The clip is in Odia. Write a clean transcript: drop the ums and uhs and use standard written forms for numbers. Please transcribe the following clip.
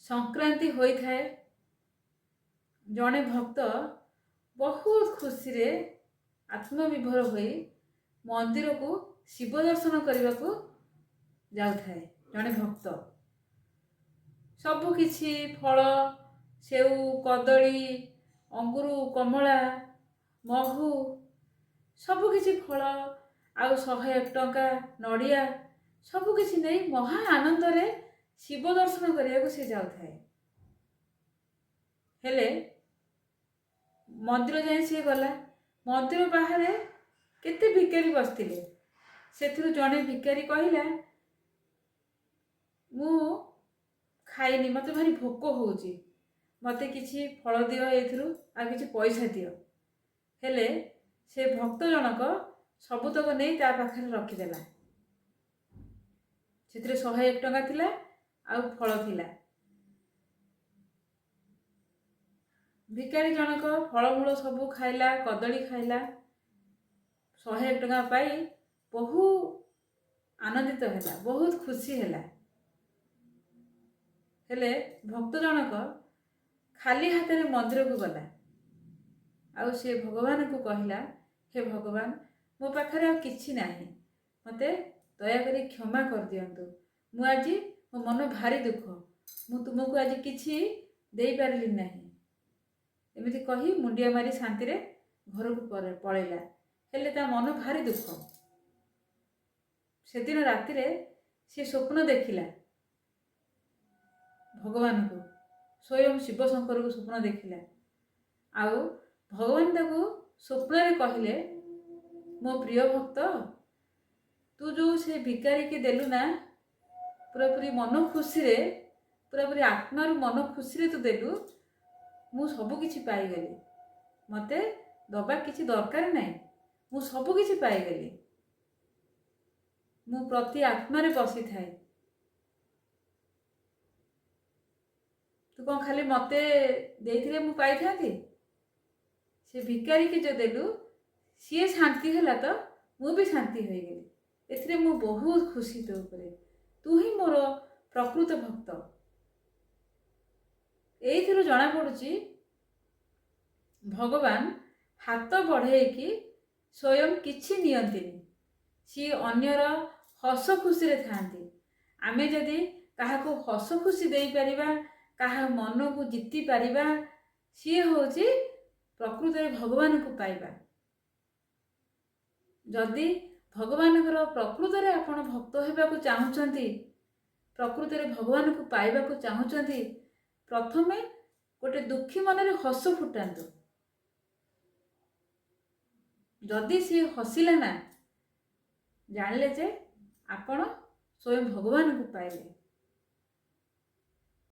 ସଂକ୍ରାନ୍ତି ହୋଇଥାଏ। ଜଣେ ଭକ୍ତ ବହୁତ ଖୁସିରେ ଆତ୍ମବିଭୋର ହୋଇ ମନ୍ଦିରକୁ ଶିବ ଦର୍ଶନ କରିବାକୁ ଯାଉଥାଏ। ଜଣେ ଭକ୍ତ ସବୁ କିଛି ଫଳ, ସେଉ, କଦଳୀ, ଅଙ୍ଗୁରୁ, କମଳା, ମହୁ, ସବୁ କିଛି ଫଳ ଆଉ 101 ଟଙ୍କା, ନଡ଼ିଆ ସବୁ କିଛି ନେଇ ମହା ଆନନ୍ଦରେ ଶିବ ଦର୍ଶନ କରିବାକୁ ସେ ଯାଉଥାଏ। ହେଲେ ମନ୍ଦିର ଯାଏଁ ସିଏ ଗଲା। ମନ୍ଦିର ବାହାରେ କେତେ ଭିକାରୀ ବସିଥିଲେ। ସେଥିରୁ ଜଣେ ଭିକାରୀ କହିଲା, ମୁଁ ଖାଇନି, ମୋତେ ଭାରି ଭୋକ ହେଉଛି, ମୋତେ କିଛି ଫଳ ଦିଅ ଏଇଥିରୁ ଆଉ କିଛି ପଇସା ଦିଅ। ହେଲେ ସେ ଭକ୍ତ ଜଣକ ସବୁତକ ନେଇ ତା ପାଖରେ ରଖିଦେଲା। ସେଥିରେ 101 ଟଙ୍କା ଥିଲା ଆଉ ଫଳ ଥିଲା। ଭିକାରୀ ଜଣକ ଫଳମୂଳ ସବୁ ଖାଇଲା, କଦଳୀ ଖାଇଲା। 101 ଟଙ୍କା ପାଇ ବହୁ ଆନନ୍ଦିତ ହେଲା, ବହୁତ ଖୁସି ହେଲା। ହେଲେ ଭକ୍ତ ଜଣକ ଖାଲି ହାତରେ ମନ୍ଦିରକୁ ଗଲା ଆଉ ସେ ଭଗବାନଙ୍କୁ କହିଲା, ହେ ଭଗବାନ, ମୋ ପାଖରେ ଆଉ କିଛି ନାହିଁ, ମୋତେ ଦୟାକରି କ୍ଷମା କରିଦିଅନ୍ତୁ। ମୁଁ ଆଜି ମୋ ମନ ଭାରି ଦୁଃଖ, ମୁଁ ତୁମକୁ ଆଜି କିଛି ଦେଇପାରିଲି ନାହିଁ। ଏମିତି କହି ମୁଣ୍ଡିଆ ମାରି ଶାନ୍ତିରେ ଘରକୁ ପଳେଇଲା। ହେଲେ ତା ମନ ଭାରି ଦୁଃଖ। ସେଦିନ ରାତିରେ ସିଏ ସ୍ୱପ୍ନ ଦେଖିଲା ଭଗବାନଙ୍କୁ, ସ୍ୱୟଂ ଶିବ ଶଙ୍କରକୁ ସ୍ୱପ୍ନ ଦେଖିଲା। ଆଉ ଭଗବାନ ତାକୁ ସ୍ୱପ୍ନରେ କହିଲେ, ମୋ ପ୍ରିୟ ଭକ୍ତ, ତୁ ଯେଉଁ ସେ ଭିକାରୀକି ଦେଲୁ ନା, ପୁରାପୁରି ମନ ଖୁସିରେ, ପୁରାପୁରି ଆତ୍ମାରୁ ମନ ଖୁସିରେ ତୁ ଦେଲୁ, ମୁଁ ସବୁ କିଛି ପାଇଗଲି। ମୋତେ ଦବା କିଛି ଦରକାର ନାହିଁ, ମୁଁ ସବୁ କିଛି ପାଇଗଲି। ମୁଁ ପ୍ରତି ଆତ୍ମାରେ ବସିଥାଏ। ତୁ କ'ଣ ଖାଲି ମୋତେ ଦେଇଥିଲେ ମୁଁ ପାଇଥାନ୍ତି? ସେ ଭିକାରୀକି ଯେଉଁ ଦେଲୁ, ସିଏ ଶାନ୍ତି ହେଲା ତ ମୁଁ ବି ଶାନ୍ତି ହୋଇଗଲି। ଏଥିରେ ମୁଁ ବହୁତ ଖୁସି ତୋ ଉପରେ। ତୁ ହିଁ ମୋର ପ୍ରକୃତ ଭକ୍ତ। ଏଇଥିରୁ ଜଣାପଡ଼ୁଛି ଭଗବାନ ହାତ ବଢ଼େଇକି ସ୍ୱୟଂ କିଛି ନିଅନ୍ତିନି, ସିଏ ଅନ୍ୟର ହସ ଖୁସିରେ ଥାଆନ୍ତି। ଆମେ ଯଦି କାହାକୁ ହସ ଖୁସି ଦେଇପାରିବା, କାହା ମନକୁ ଜିତି ପାରିବା, ସିଏ ହେଉଛି ପ୍ରକୃତରେ ଭଗବାନଙ୍କୁ ପାଇବା। ଯଦି ଭଗବାନଙ୍କର ପ୍ରକୃତରେ ଆପଣ ଭକ୍ତ ହେବାକୁ ଚାହୁଁଛନ୍ତି, ପ୍ରକୃତରେ ଭଗବାନଙ୍କୁ ପାଇବାକୁ ଚାହୁଁଛନ୍ତି, ପ୍ରଥମେ ଗୋଟେ ଦୁଃଖୀ ମନରେ ହସ ଫୁଟାନ୍ତୁ। ଯଦି ସିଏ ହସିଲା ନା, ଜାଣିଲେ ଯେ ଆପଣ ସ୍ୱୟଂ ଭଗବାନଙ୍କୁ ପାଇଲେ।